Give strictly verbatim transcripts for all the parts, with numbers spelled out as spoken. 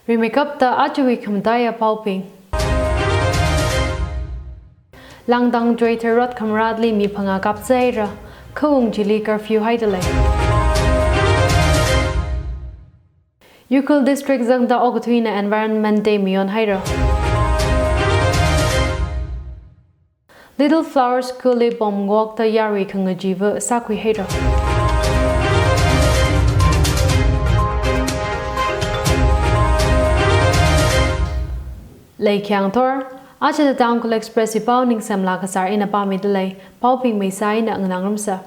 Rimeikapta ajawui khamataiya paobing. Langdang Choithar rot khamaratli mi phangā kapsei haira, khaung chili curfew haidalei. Ukhrul District zangda okathuina Environment Day mayon haira. Little Flower School li bomb ngokta yarui khangachiva sākhui haira. Leikhyang thor, aja The Tangkhul Express wui pao Ningsemla Kasar eina pāmidalei, paobing maisā eina nganāngarumsa.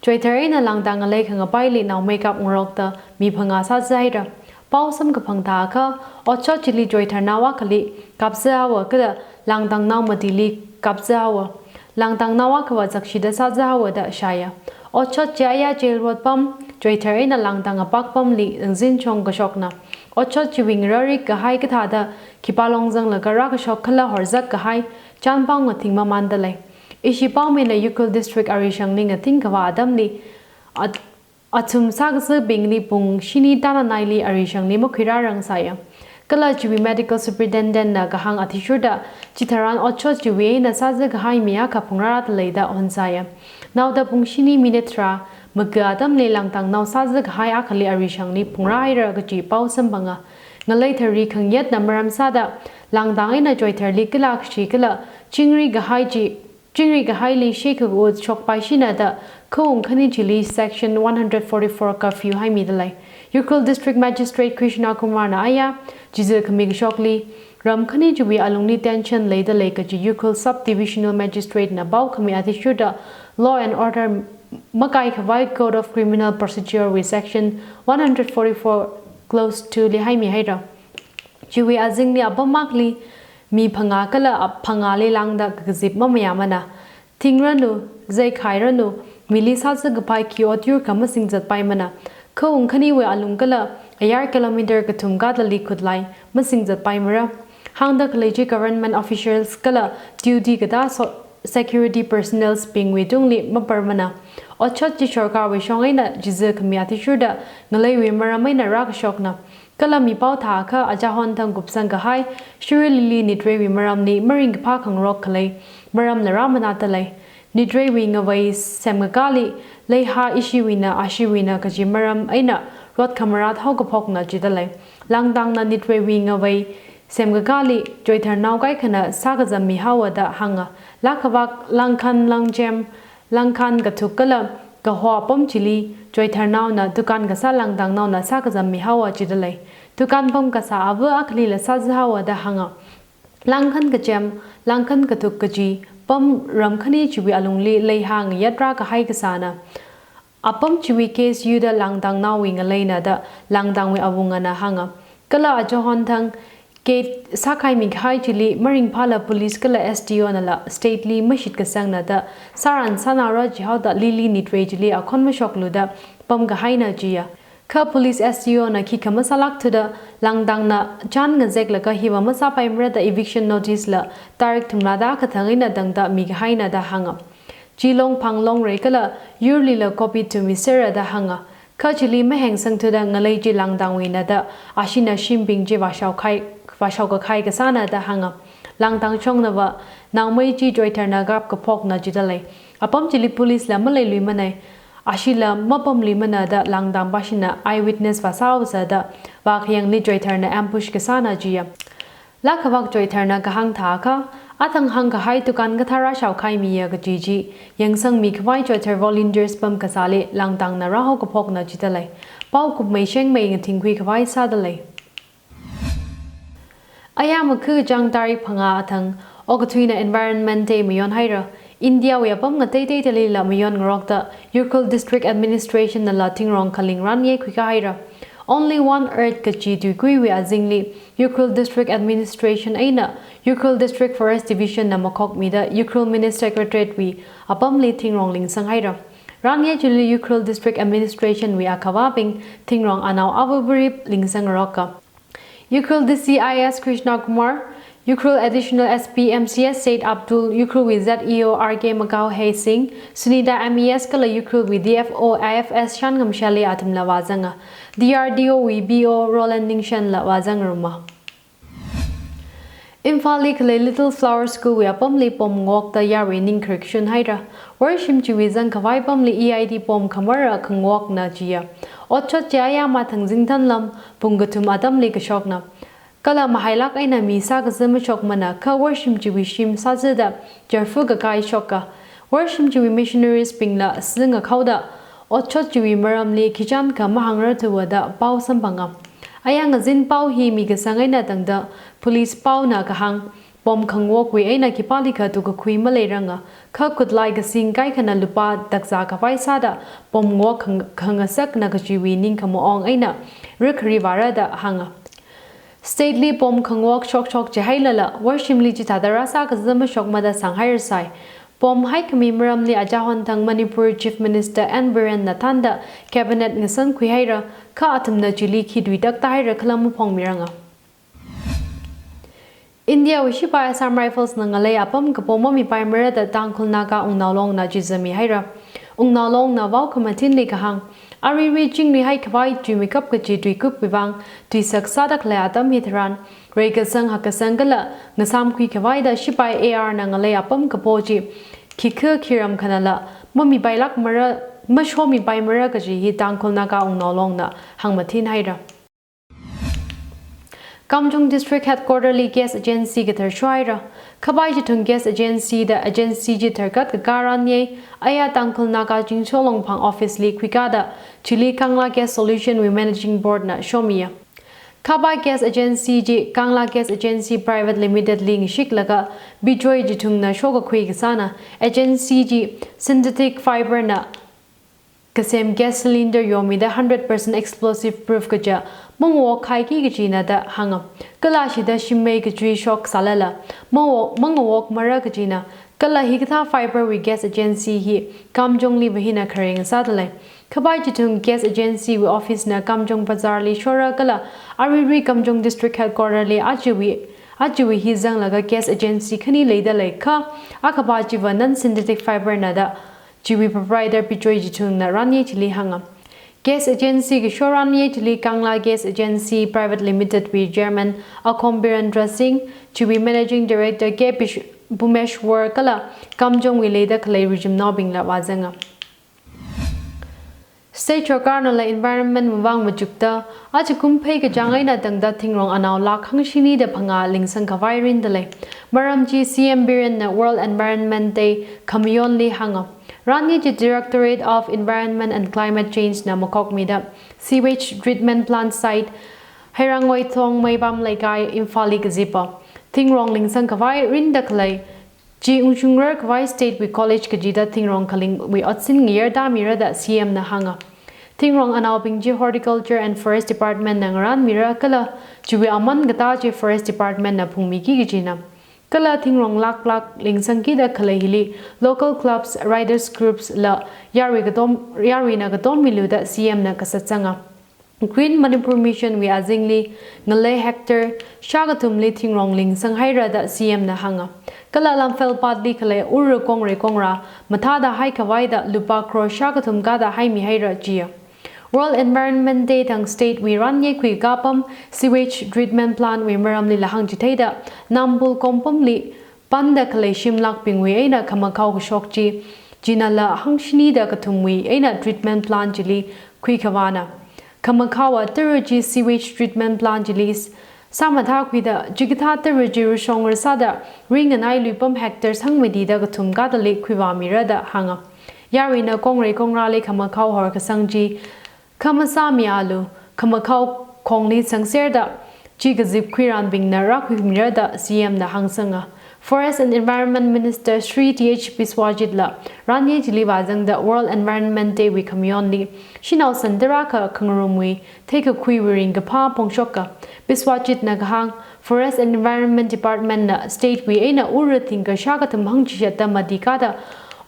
Choithar eina Langdang ngalei khangapaili naomeikap ngarokta mi phangā sāzā haira. Pao samkaphang thākha, otshot chili Choitharnao akhali kapzā haowa kala Langdangnao matili kapzā haowa. Langdangnao akhava zakshida sāzā haowa da shāya. Otshot chi aya jail road pam, Choithar eina Langdang apak pamli ngazin chong kashokna. Otshot chiwui ngararik kahai kathāda khipā long zanglaga rākashok khala horzak kahai chānpao ngathing mamandalei. Ishi paomeina Ukhrul District arishangli ngathing kavā atamli at-, athum sākazābingli pung shini tānanaili arishangli makhuirārang sāya. Kala chiwui Medical Superintendent na kahāng athishurda, chitharan otshot chiwui eina sāzā kahai mi akha phungrādalei da hon sāya. Naoda pung shini minute tharā maga atamli Langdangnao sāzā kahai akhali arishangli phungrā haira kaji pao samphanga. Ngalei thari khangayatna maram sāda, Langdang eina Choitharli kala kashi kala chingri kahai chi, chingri kahaili shekha ut shokpaishina da, khaung khani chili Section one hundred forty-four curfew haimidalei. Ukhrul District Magistrate Krishna Kumar na aya, chiza khami kashokli, ram khani chiwui alungli tension leidalei kaji Ukhrul Sub-Divisional Magistrate na pao khami athishurda, law and order makai khavai Code of Criminal Procedure wui Section one hundred forty-four Clause two li haimi haira. Chiwui azingli apam akhali mi phangā kala ap-, phangāli lāngda kakazip mamayāmana. Thingranu, zeikhairanu, mili sāzā kapai khi otyur kha masingzatpaimana. Khaung khaniwui alung kala ayar kilometer kathum kathāli khutlai masingzatpaimara. Hāngda khalei chi government officials kala duty katā so-, security personnels bingwui tungli maparmana. Otshot chi sorkarwui shong eina chiza khami athishurda ngaleiwui maram eina rākashokna. Kala mipao thākha aja hon thang kupsang kahai, Shirui Lily nitreiwui maramli maringkaphā khangarok khalei maramla rāmanādalei. Nitreiwui ngavei semkakāli, leiha ishiwuina, ashiwuina kaji maram eina rot khamarat haokaphokna jidalei. Langdangna nitreiwui ngavei semkakāli, Choitharnao kaikhana sākazammi haowa da hānga. Lakhavak, Langkhan, Langchem, Langkhan kathuk kala kaho apam chili, Choitharnaona dukan kasā Langdangnaona sākazammi haowa jidalei. Dukan pam kasā ava akhalila sāzā haowa da hānga. Langkhan kachem, Langkhan kathuk kaji pam ram khani chiwui alungli leiha ngayatrā kahai kasāna. Apam chiwui case yuda Langdangnaowui ngaleina da Langdangwui awungana hānga. Kala aja hon thang gate sākhaimi kahai chili maringphāla police kala S D O nala state li mashitkasangna da sāran sānaora jihaoda Lily nitrei chili akhon mashoklu da pamkahaina jiya. Kha police S D O na khikha masālākthuda Langdangna chān ngazeklaga hiva masāpaimara da eviction notice la tarik thumrada kathang eina tangda mikahaina da hānga. Chi longphang longrei kala yurlila copy thumisera da hānga. Kha chili mahengsangthuda ngalei chi Langdangwuina da ashina shimbing chi vāshaokhai, vāshaokakhai kasāna da hānga. Langdang shongnava naomei chi Choitharna kapkaphokna jidalei. Apam chili police la maleiluimanei. Ashila mapamluimana da Langdang pashina eyewitness vāsāhaosa da vākhayangli Choitharna ambush kasāna jiya. Lakhavak Choitharna kahāng thākha, athang hāngkahai dukan kathā rāshaokhaimiya kaji chi yangsangmi khavai Choithar volunteers pam kasāli Langdangna rāhaokaphokna jidalei. Paokup meishengmei ngathingkhui khavai sādalei. Aya makhuchang tarik phangā athang, okathuina Environment Day mayon haira. Indiawui apam ngateiteidalila mayon ngarokta Ukhrul District Administration nala thingrong khaling ranye khuikahaira. Only One Earth kaji tuikuiwui azingli, Ukhrul District Administration eina Ukhrul District Forest Division na makhokmida Ukhrul Mini Secretariat wui apamli thingrong lingsang haira. Ranye chili Ukhrul District Administration wui akhavābing thingrong anao avāvarip lingsang ngarokka. Ukhrul D C I S Krishna Kumar, Ukhrul Additional S P M C S Said Abdul, Ukhrulwui Z E O R K Makao Hei Singh, Sunita M E S kala Ukhrulwui D F O I F S Shanngamshali athumla vāzanga. D R D O wui B O Roland Ningshenla vāzangruma. Imphalli khalei Little Flower School wui apamli pom ngokta yarui ning kharikshun haira. Worshim chiwui zangkhavai apamli E I D pom khamara khangokna chiya. Otshot chi ayā mathang zingthanlam pung kathum atamli kashokna. Kala mahailāk eina mi sākaza mashokmana kha worshim chiwui shim sāzada jarfu kakai shoka. Worshim chiwui missionaries bingla singakhaoda otshot chiwui maramli khichan kha mahāngrarthuwa da pao samphanga. Ayā ngazin pao hi mikasang eina tangda police paona kahāng, pom khangokwui eina khipālikha tukakhui maleiranga, kha khutlai kasing kaikhana lupā takzā khavai sāda pom ngok khang-, khangasakna kachiwui ningkhamaong eina rikhari vāra da hānga. State li pom khangok shokshok chihailala, worshimli chithāda rāsākaza mashokmada sānghairasai. Pom haikhami maramli achahon thang Manipur Chief Minister N Birenna thānda cabinet ngasankhui haira, kha athumna chili khi tuitakta haira khala maphongmiranga. India wui shipai Assam Rifles na ngalei apam kapo mamipaimara da Tangkhul Naga Wungnao Longna chizami haira. Wungnao Longna vao khamathinli kahāng, aruirui chingri haikhavai tuimikap kachi tuikupwui vang tuisak sāda khalei atam hitharan, reikasang hakkasang kala ngasamkhui khavai da shipai A R na ngalei apam kapo chi khikha khiram khanala mamipailākmara, mashomipaimara kaji hi Tangkhul Naga Wungnao Longna hāngmathin haira. Kamjong District Headquarter li Gas Agency kathar shohaira. Khapai chithung Gas Agency da agency chi tharkat kakā ranye, ayā Tangkhul Naga Chingsho Longphang office li khuikāda, chili Kangla Gas Solution wui Managing Board na shomiya. Khapai Gas Agency chi Kangla Gas Agency Private Limited li ngashiklaga, Bijoy chithungna shokakhui kasāna, agency chi synthetic fiber na kasem gas cylinder yomida hundred percent explosive proof kaja mangawok khaiki kajina da hānga. Kala shida shimmei kachui shok sālala mangawok, mangawokmara kajina. Kala hikathā fiber wui Gas Agency hi Kamjong li vāhina khareng sādalei. Khapai chithung Gas Agency wui office na Kamjong Bazar li shora kala aruirui Kamjong District Headquarter li achiwui, achiwui hi zanglaga Gas Agency khani leidalei kha, akhapa chiva non synthetic fiber na da chiwui proprietor Bijoy chithungna ranye chili hānga. Gas Agency kasho ranye chili Kangla Gas Agency Private Limited wui Chairman Akhom Birendra Singh, chiwui Managing Director K Bish-, Bhumeshwar kala Kamjong wui leida khalei rijimnaobingla vāzanga. State Sarkarnala environment mavang machukta, achikum phei kachāng eina tangda thingrong anao lakh hangshini da phangā lingsang khavai rindalei. Maram chi C M Birenna World Environment Day khamayonli hānga. Ranye chi Directorate of Environment and Climate Change na makhokmida sewage treatment plant site Heirangoi Thong Meibam Leikai Imphalli kazipa. Thingrong lingsang khavai rinda khalei chi ungshungrar khavai state wui college kachida thingrong khalingwui otsin ngayar tāmira da C M na hānga. Thingrong anaobing chi Horticulture and Forest Department na ngarānmira kala chiwui aman katā chi Forest Department na phungmiki kajina. Kala thingrong lakh lakh lingsangkida khalei hili local clubs, riders groups la yarui katom, yaruina katom milu da C M na kasat sanga. Green Manipur Mission wui azingli ngalei hectare shākathumli thingrong lingsang haira da C M na hānga. Kala Lamphel Path li khalei ura kongrei kongra mathāda hai khavai da lupā crore shākathum kāda haimi haira jiya. World Environment Day thang state wui ranye khuikapam sewage treatment plant wui maramlila hāngchitheida Nambul Kompumli panda khalei shimlakbingwui eina khamakhao kashok chi, chinala hangshini da kathumwui eina treatment plant chili khuikhavana. Khamakhaowa tara chi sewage treatment plant chili s-, sāmathākhuida chikathā tara chi rushong rasāda ringanai luipam hectare sangmati da kathum katali khuivāmira da hānga. Yaruina kongrei kongrali khamakhao horkasang chi khamasāmialu, khamakhao khongli sangserda chi kazip khuiranbingna rākhuimira da C M na hāngsanga. Forest and Environment Minister Shri T H Biswajit la ranye chili vāzangda World Environment Day wui khamayonli shanao san tarākha khangarumwui theikakhuiwui ringkaphā phongshoka. Biswajit na kahāng, Forest and Environment Department na state wui eina ura thingkha shākathum hangchishatta mati kāda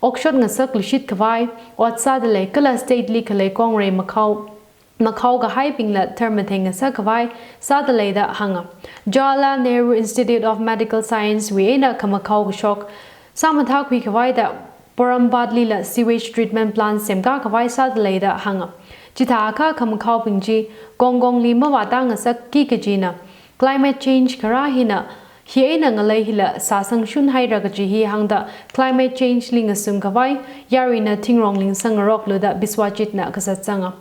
okshot ngasak lushit khavai ot sādalei kala state li khalei kongrei makhao makhao kahaibingla tharmatheng ngasak khavai sāda leida hānga. Jawaharlal Nehru Institute of Medical Science wui eina khamakhao kashok sāmathākhui khavaida Porompat lila sewage treatment plant semkā khavai sāda leida hānga. Chithākha khamakhaobing chi kongkongli mavātā ngasakki kajina. Climate change kharā hina, hi eina ngalei hila sāsangshun haira kaji hi hāngda climate change li ngasum khavai yaruina thingrong lingsang ngarokluda Biswajitna kasatsanga.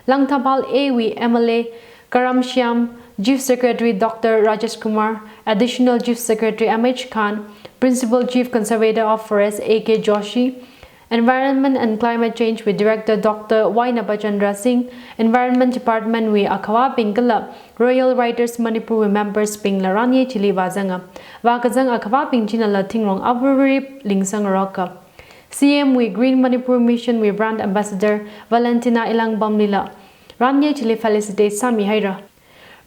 Langthapal A wui M L A Karam Shyam, Chief Secretary Doctor Rajesh Kumar, Additional Chief Secretary M H Khan, Principal Chief Conservator of Forest A K Joshi, Environment and Climate Change wui Director Doctor Y Nabachandra Singh, Environment Department wui akhavābing kala Royal Riders Manipur wui members bingla ranye chili vāzanga. Vākazang akhavābing chinala thingrong avarip lingsang ngaroka. C M wui Green Manipur Mission wui Brand Ambassador Valentina Elangbam lila ranye chili felicitate sāmi haira.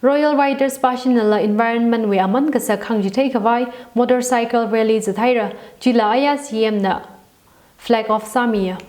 Royal Riders pashinala environment wui aman kasak hāngchithei khavai motorcycle rally zathaira, chila aya C M na flag off sāmiya.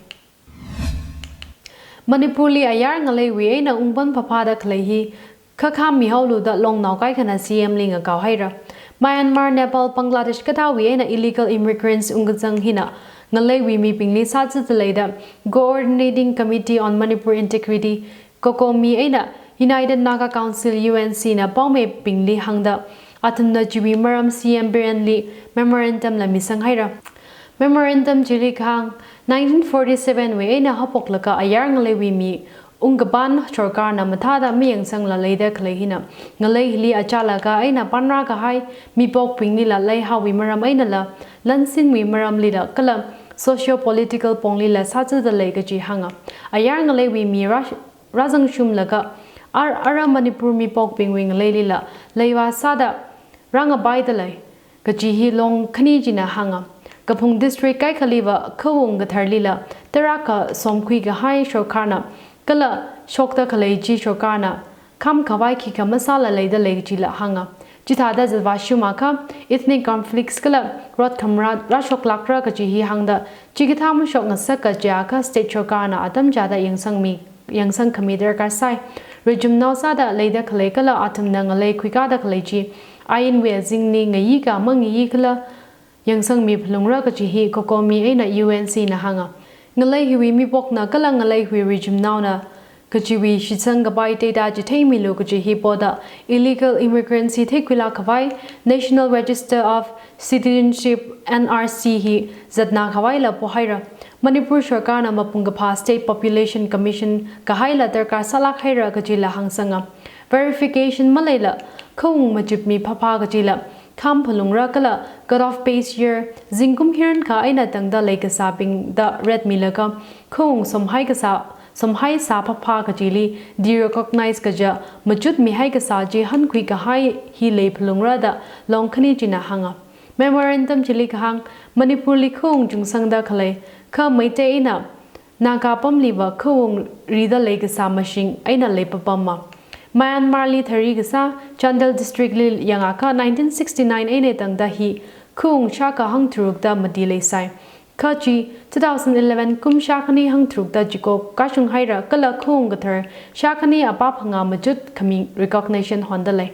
Manipurli ayar ngaleiwui eina ungpon phaphāda khalei hi khakham mihaoluda longnao kaikhana C M li ngakao haira. Myanmar, Nepal, Bangladesh kathāwui eina illegal immigrants ungkazang hina ngaleiwui mibingli sāzada leida Coordinating Committee on Manipur Integrity, COCOMI eina United Naga Council, U N C na paomeibingli hāngda, athumna chiwui maram C M Birenli memorandum la misang haira. Memorandum chili kahāng, nineteen forty-seven wui eina haophoklaga ayar ngaleiwui mi ungkapan sorkarna mathāda mayangsangla leida khalei hina ngalei hili achālakha eina panrā kahai mipokbinglila leihaowui maram einala, lansinwui maramlila kala socio-political ponglila sāzada lei kaji hānga. Ayar ngaleiwui mi rā, rāzangshumlaga ar, ara Manipur mipokbingwui ngaleilila leivā sāda rāngapaida lei kaji hi long khani china hānga. Kaphung district kaikhaliva khawung katharlila tarākha somkhui kahai sorkarna kala shokda khalei chi sorkarna kham khavai khikha masāla leida lei kajila hānga. Chithāda zatvāshung akha ethnic conflicts kala rot khamrat rāshoklākra kaji hi hāngda, chikathā mashok ngasak kaja akha state sorkarna atam chāda yangsangmi, yangsang khami darkar sai. Rijumnao sāda leida khalei kala athumna ngalei khuikāda khalei chi ainwui azingli ngayikha mangayikhala yangsangmi phalungra kaji hi COCOMI eina U N C na hānga. Ngalei hiwui mipokna kala ngalei hiwui rijumnaona kachiwui shitsang kapai data chitheimilu kaji hi poda illegal immigrants hi theikhuilāk khavai National Register of Citizenship, N R C hi zatna khavaila pohaira. Manipur sorkarna mapung kaphā State Population Commission kahaila darkar sālāk haira kajila hāngsanga. Verification maleila khawung machipmi phaphā kajila kham phalungra kala cut off base year zingkum hirankha eina tangda leikasābingda ratmilaga khawung somhai kasā, somhai sā phaphā kajili de-recognize kaja machutmihai kasā chi hankhui kahai hi lei phalungra da long khani china hānga. Memorandum chili kahāng, Manipurli khawung chungsangda khalei kha Meitei eina Naga apamliva khawung rida leikasā mashing eina leipapama. Myanmarli thari kasā Chandel district li yangakha nineteen sixty-nine eina tangda hi khawung shākha hangtharukda mati leisai. Kha chi two thousand eleven kum shākhani hangtharukda chiko kashung haira kala khawung kathar shākhani apā phangā machut khami recognition honda lei.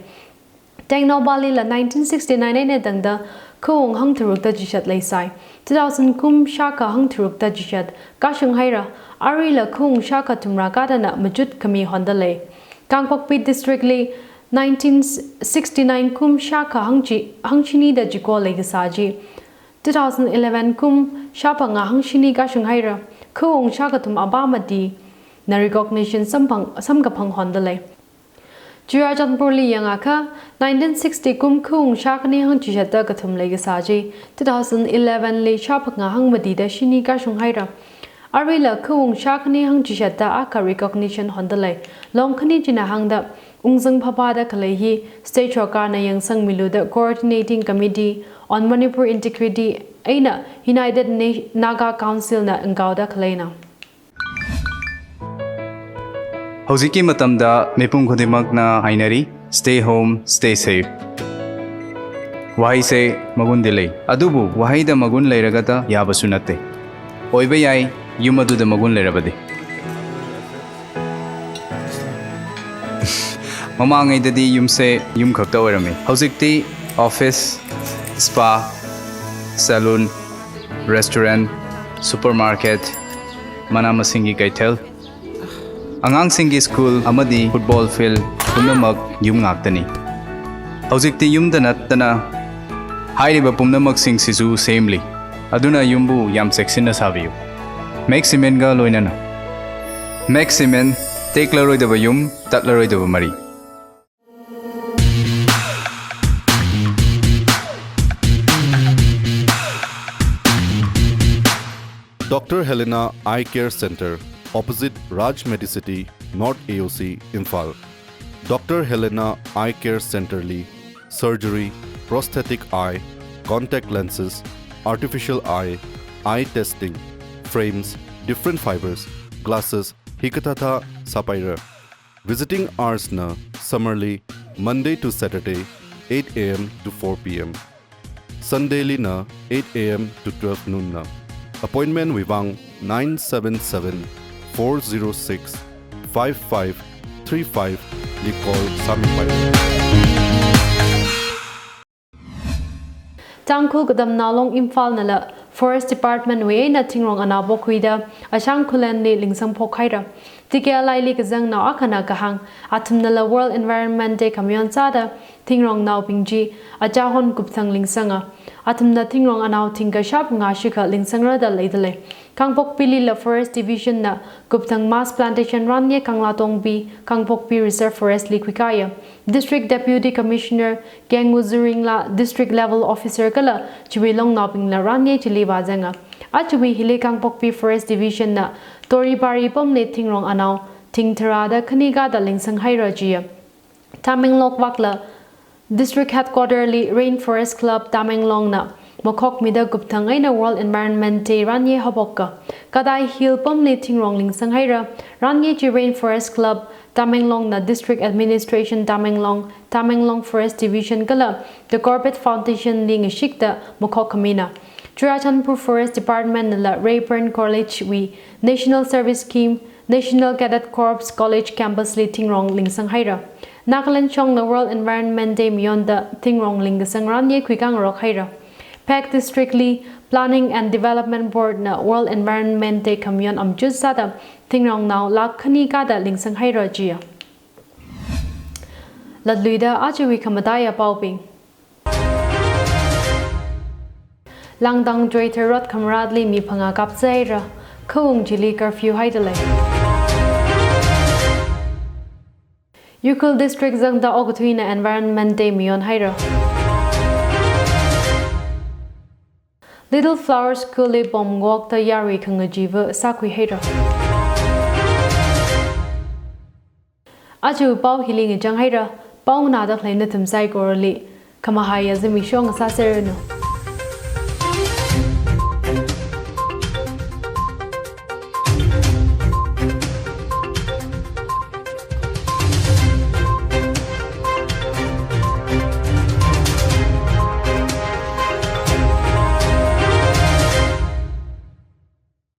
Tengnoupallila nineteen sixty-nine eina tangda khawung hangtharukda chishat leisai. Two thousand kum shākha hangtharukda chishat kashung haira, aruila khawung shākha thumrā kadana machut khami honda lei. Kangpokpi district li nineteen sixty-nine kum shākha hangchi, hangshinida chiko leikasā chi two thousand eleven kum shāphangā hangshini kashung haira, khawung shākha thum apā matina recognition samphang, samkaphang honda lei. Churachandpurli yangakha, nineteen sixty kum khawung shākhani hangchishatta kathum leikasā chi, two thousand eleven li shāphangā hangmatida shini kashung haira. Aruila khawung shākhani hangchishatta akha recognition honda lei. Long khani china hāngda, ungzang phaphāda khalei hi state sorkarna yangsangmiluda Coordinating Committee on Manipur Integrity eina United Na-, Naga Council na ngakaoda khaleina. ꯍꯧꯖꯤꯛꯀꯤ ꯃꯇꯝꯗ ꯃꯤꯄꯨꯝ ꯈꯨꯗꯤꯡꯃꯛꯅ ꯍꯥꯏꯅꯔꯤ, "Stay home, stay safe"꯫ ꯋꯥꯍꯩꯁꯦ ꯃꯒꯨꯟꯗꯤ ꯂꯩ, ꯑꯗꯨꯕꯨ ꯋꯥꯍꯩꯗ ꯃꯒꯨꯟ ꯂꯩꯔꯒꯇ ꯌꯥꯕꯁꯨ ꯅꯠꯇꯦ꯫ ꯑꯣꯏꯕ ꯌꯥꯏ, ꯌꯨꯝ ꯑꯗꯨꯗ ꯃꯒꯨꯟ ꯂꯩꯔꯕꯗꯤ꯫ Mamangaidadi yumse yum khakta oirami. Hojikti office, spa, salon, restaurant, supermarket, mana masinggi kaithel, angangsinggi school amadi football field pumnamak yum ngaktani. Hojikti yumda nattana hairiba pumnamaksing sisu semli. Aduna yumbu yam cheksinna sabiyu. Max Cement ga loinana. Max Cement, teklaroidaba yum, tatlaroidaba mari. Doctor Helena Eye Care Center, opposite Raj Medicity, North A O C, Imphal. Doctor Helena Eye Care Center li surgery, prosthetic eye, contact lenses, artificial eye, eye testing, frames, different fibers, glasses, hikathāthā sāpaira. Visiting hours na summer li Monday to Saturday, eight A M to four P M. Sunday li na eight A M to twelve noon na. Appointment wui vang nine seven seven, four zero six, five five three five li call sāmipai. Tangkhul Katamnao Long Imphal nala Forest Department wui eina thingrong anao pokhuida Ashang Khullen li lingsang phokhaira. T K L I li kazang nao akhana kahāng, athumnala World Environment Day khamayon sāda thingrong naobing chi achahon kupthang lingsanga. Athumna thingrong anao thingkha shāphangā shikha lingsangra da leidalei. Kangpokpi lila Forest Division na kupthang mass plantation ranye Kanglatongbi, Kangpokpi Reserve Forest li khuikaya. District Deputy Commissioner Kengu Zuringla District Level Officer kala chiwui longnaobingla ranye chili vāzanga. Achiwui hili Kangpokpi Forest Division na Toribari pamli thingrong anao thing tharāda khani kada lingsang haira jiya. Tamenglong vakla District Headquarter li Rainforest Club Tamenglong na makhokmida kupthang eina World Environment Day ranye haophokka. Kadai Hill pamli thingrong lingsang haira. Ranye chi Rainforest Club Tamenglong na District Administration Tamenglong, Tamenglong Forest Division kala The Corbett Foundation li ngashikta makhok khamina. Churachandpur Forest Department nala Rayburn College wui National Service Scheme, National Cadet Corps College Campus li thingrong lingsang haira. Nagaland shongna World Environment Day mayonda thingrong lingkasang ranye khuikāngarok haira. Phek District li Planning and Development Board na World Environment Day khamayon amchut sāda thingrong nao lakh khani kada lingsang haira jiya. Latluida achiwui khamataiya paobing. Langdang Joythar Road khamaratli mi phangā kapsai haira, khawung chili curfew haidalei. Ukhrul District zangda okathuina Environment Day mayon haira. Little Flower School li bomb ngokta yarui khangachiva sākhui haira. Aja pao hili ngachang haira, pao nganāda khalei nathum saikorali khamahaiya zimiksho ngasāserranu.